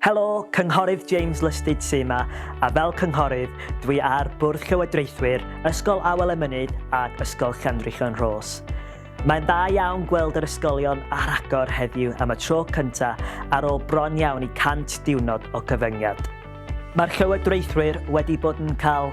Helo, Cynghorydd James Lusted sy 'ma, a fel cynghorydd, dwi ar Bwrdd Llywodraethwyr Ysgol Awel y Mynydd ac Ysgol Llanfrechon Rhos. Mae'n dda iawn gweld yr ysgolion ar agor heddiw am y tro cyntaf ar ôl bron iawn i 100 diwrnod o gyfyngiad. Mae'r llywodraethwyr wedi bod yn cael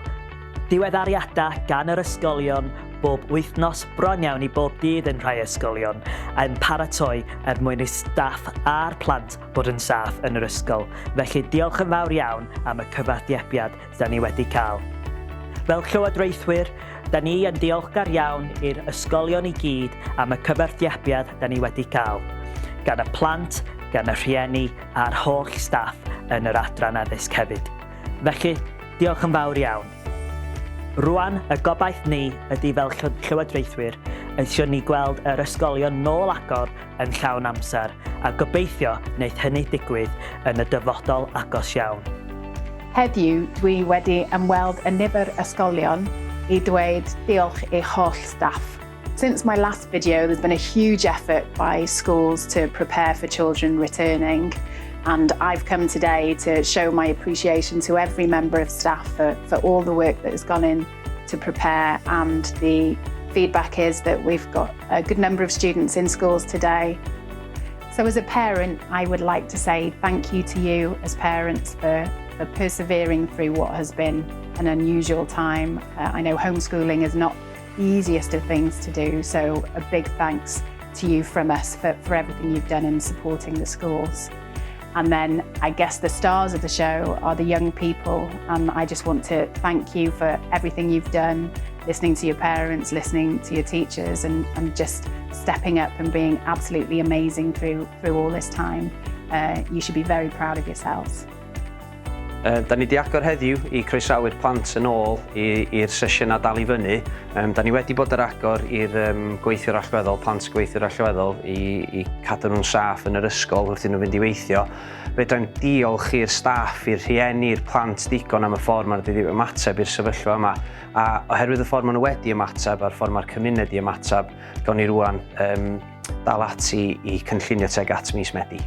diweddariadau gan yr ysgolion bob wythnos, bron iawn i bob dydd yn rhai ysgolion, yn paratoi er mwyn i staff a'r plant bod yn saff yn yr ysgol. Felly diolch yn fawr iawn am y cyfathrebiad da ni wedi cael. Fel llywodraethwyr, da ni yn diolchgar iawn i'r ysgolion i gyd am y cyfathrebiad da ni wedi cael, gan y plant, gan y rhieni a'r holl staff yn yr adran addysg hefyd. Felly, diolch yn fawr iawn. Rwan, y gobaith ni ydy fel llywodraethwyr, eisiau ni gweld yr ysgolion nôl agor yn llawn amser, a gobeithio wneith hynny digwydd yn y dyfodol agos iawn. Heddiw dwi wedi ymweld â nifer ysgolion i dweud diolch i'ch holl staff. Since my last video, there's been a huge effort by schools to prepare for children returning, and I've come today to show my appreciation to every member of staff for all the work that has gone in to prepare, and the feedback is that we've got a good number of students in schools today. So as a parent, I would like to say thank you to you as parents for persevering through what has been an unusual time. I know homeschooling is not the easiest of things to do, so a big thanks to you from us for everything you've done in supporting the schools. And then I guess the stars of the show are the young people, and I just want to thank you for everything you've done, listening to your parents, listening to your teachers, and just stepping up and being absolutely amazing through all this time. You should be very proud of yourselves. Da ni 'di agor heddiw i croesawu'r plant yn ôl i'r sesiynau dal i fyny. Da ni wedi bod ar agor i'r gweithiwr allweddol, plant gweithiwr allweddol, i cadw nhw'n saff yn yr ysgol wrth iddyn nhw fynd i weithio. Fedrai'm diolch i'r staff, i'r rhieni, i'r plant digon am y ffordd maen nhw wedi ymateb i'r sefyllfa yma. A oherwydd y ffordd maen nhw wedi ymateb a'r ffordd mae'r cymuned i ymateb, gawn ni rwan dal ati i cynllunio tuag at mis Medi.